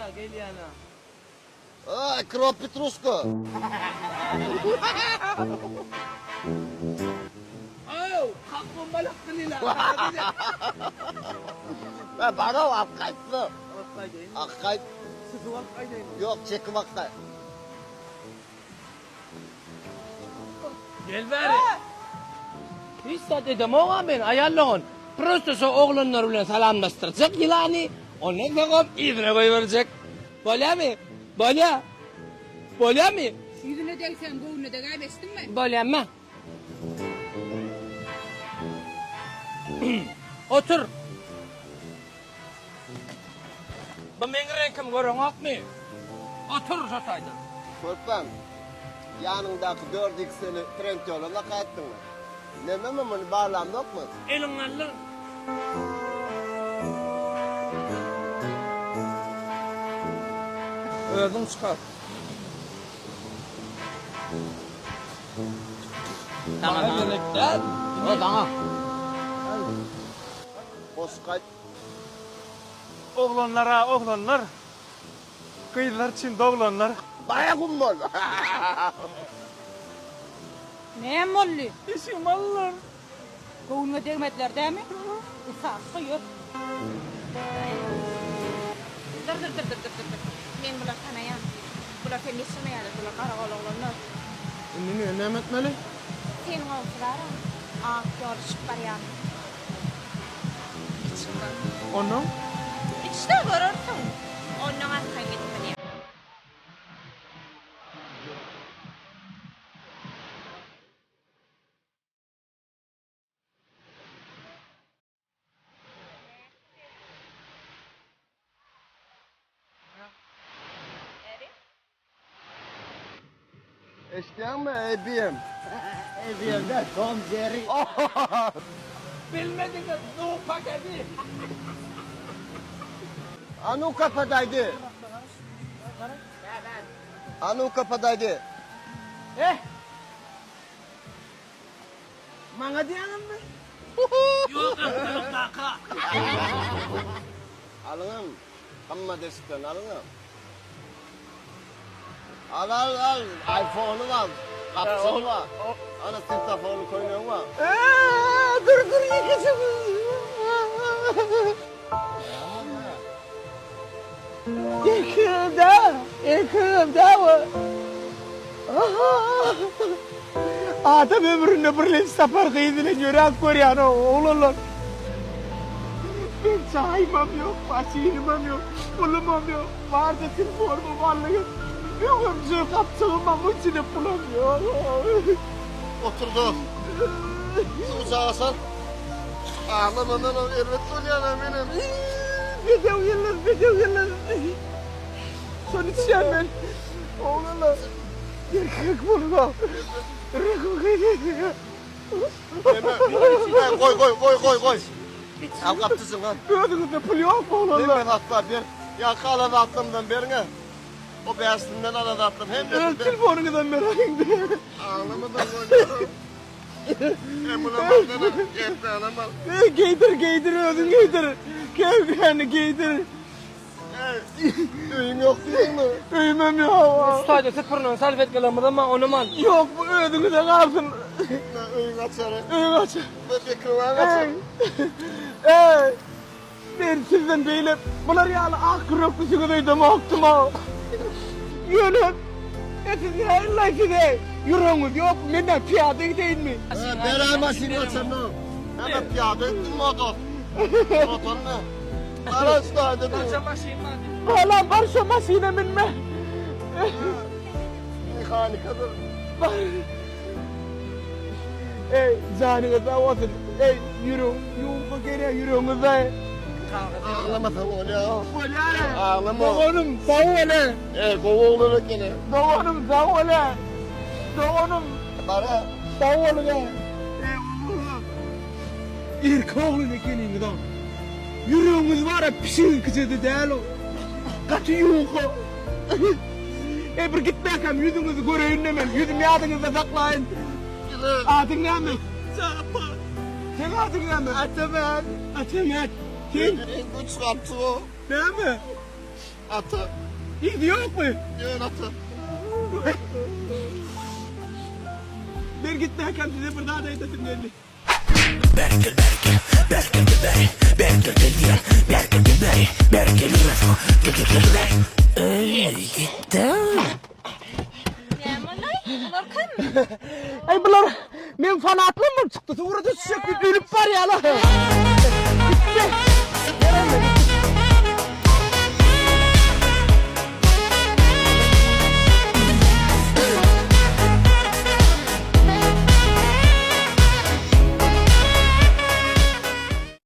Gelýän-ä, gelýän-ä. Aý, krop petruska. Aw, kakma balak dilila. Be, bar-ow, alyp gaýtma. Alyp gaýdaýynmy? Alyp gaýt. Süzüp alyp gaýdaýynmy? Ýok, çekip alyp gaýt. Gel bäri. Hiç zat edemog-a men, aýal dogan. Prosto şo oglanlar bilen salamlaşdyrjak ýylany, ondan soňam yzyna goýberjek. Bolýamy? Bolýa. Bolýamy? Ýüzüne degseň, göwnüne degäýme, eşitdiňmi? Bolýamy? Otur. Bu meň reňkim göreňokmy? Otur şo taýda. Körpäm, ýanyňdaky dört XL-i Trendyol-a lakaýtdyňmy? Nememi muny barlamzokmy? Eliňi galdyr. Özüň çykar. Saňa gerek däl. O saňa. Goşuk aýt. Oglanlar-a oglanlar, gyzlar üçin doglanlar. Baýa gum bol. Näme boldy? Eşigimi aldylar. Göwnüňe degmediler dämi? Esasy ýör. Dur dur dur dur dur dur. Men bulary tanaýan. Bular seni ýetişdirmeýärler, bular garagol oglanlar. Indi men näme etmeli? Sen gowusy bar-a, ak ýol içip barýan. Içip gör. Onnoň? Iç-de görersiň. Onnoň arkaýyn gidip bilýäň. Eşitýäňmi, ABM? ABM däl, Tom Jerry. Bilmediňiz, nu pagadi. A nu-ka podajdi. A nu-ka podajdi. Eh! Maňa diýýäňizmi? Ýok, gapdalykdaka. Alyňam, gymmat eşikden alyňam. Al, al, al, iPhone-y bar, gapjygy bar. Ana, svetoforly köýnegi bar. Eee, dur, dur, ýekeje. Erkegem däl, erkegem däl bu. Adam ömründe birlenç sapar gyz bilen ýöräp görýän oglanlar. Men jaýymam ýok, maşynymam ýok, pulumam ýok. Barja telefonymam aldy. Öňem gapjygymam içinde pulam ýok. Otur dost. Suw sal. Aglamadanam erbet bolýan-a menem. Bedew ýyldyz, bedew ýyldyz. Şony içýän men. Oglanlar. Erkek bolma. Goý, goý, goý, goý, goý. Al gapjyjyňy al. Özüňizde pul ýokmy oglanlar? Hemme zat bar, ber. Ýaňky alan zatlarymdan beriň-ä. O bäşisinden alan zatlarym hemmesini Öz ber. telefonyňyzam beräýiň. Aglamadan bolýar. Hem muny alsana, kepgänem al. Geýdir, geýdir, özüň geýdir. Kepgäni geýdir. Öýüň ýok diýdiňmi? Öýümem ýok. Şu taýda süpürilen salfetkalarymyzam bar, onam al. Ýok, bu özüňize galsyn. Öýüň açary. Öýüň açary. Bu Bekirbaň açary. Eý! Men sizden beýle bular ýaly ak ýüreklisiňiz öýdemokdym-a. Ýöne, e siz nähili-laý size? Ýüregiňiz ýokmy? Men näme pyýada gideýinmi? Beräý maşynyň açaryny. Näme pyýada gitdiňmi o dost? Motoryny. Gara şu taýda dur. Barça maşyn bar diýip. Balam bar şo maşyna münme. Mehanikadyr. Bar. Eý janyňyz sag bolsun. Eý ýüregiň ýumka gelýär ýüregiňiz daýy. Aglamasaň bolýar. Bolýar. Aglama. Doganym sag bol. Eý gowy oglan ekeni. Doganym sag bol. Doganym. Bara. Sag boluň. Eý oglan. Erkek oglan ekeniňiz-a. Ýüregiňiz bar-a pişigiňkije-de däl-ow. Gaty ýuka. Eý bir gitmäkäm ýüzüňizi göreýin-de men. Ýüzüm ýadyňyzda saklaýyn. Adyň näme? Japar. Seň adyň näme? Atamat. Atamat. Sen? Meň güýç gapjygy. Näme? Ata. Yzy ýokmy? Ýöne ata. Men gitmäkäm size bir zat aýdasym geldi. Näme boldy? Bular kim? Aý bular meň fanatlarym bolup çykdy. Surata düşjek diýip ölüp barýarlar. Gitdi.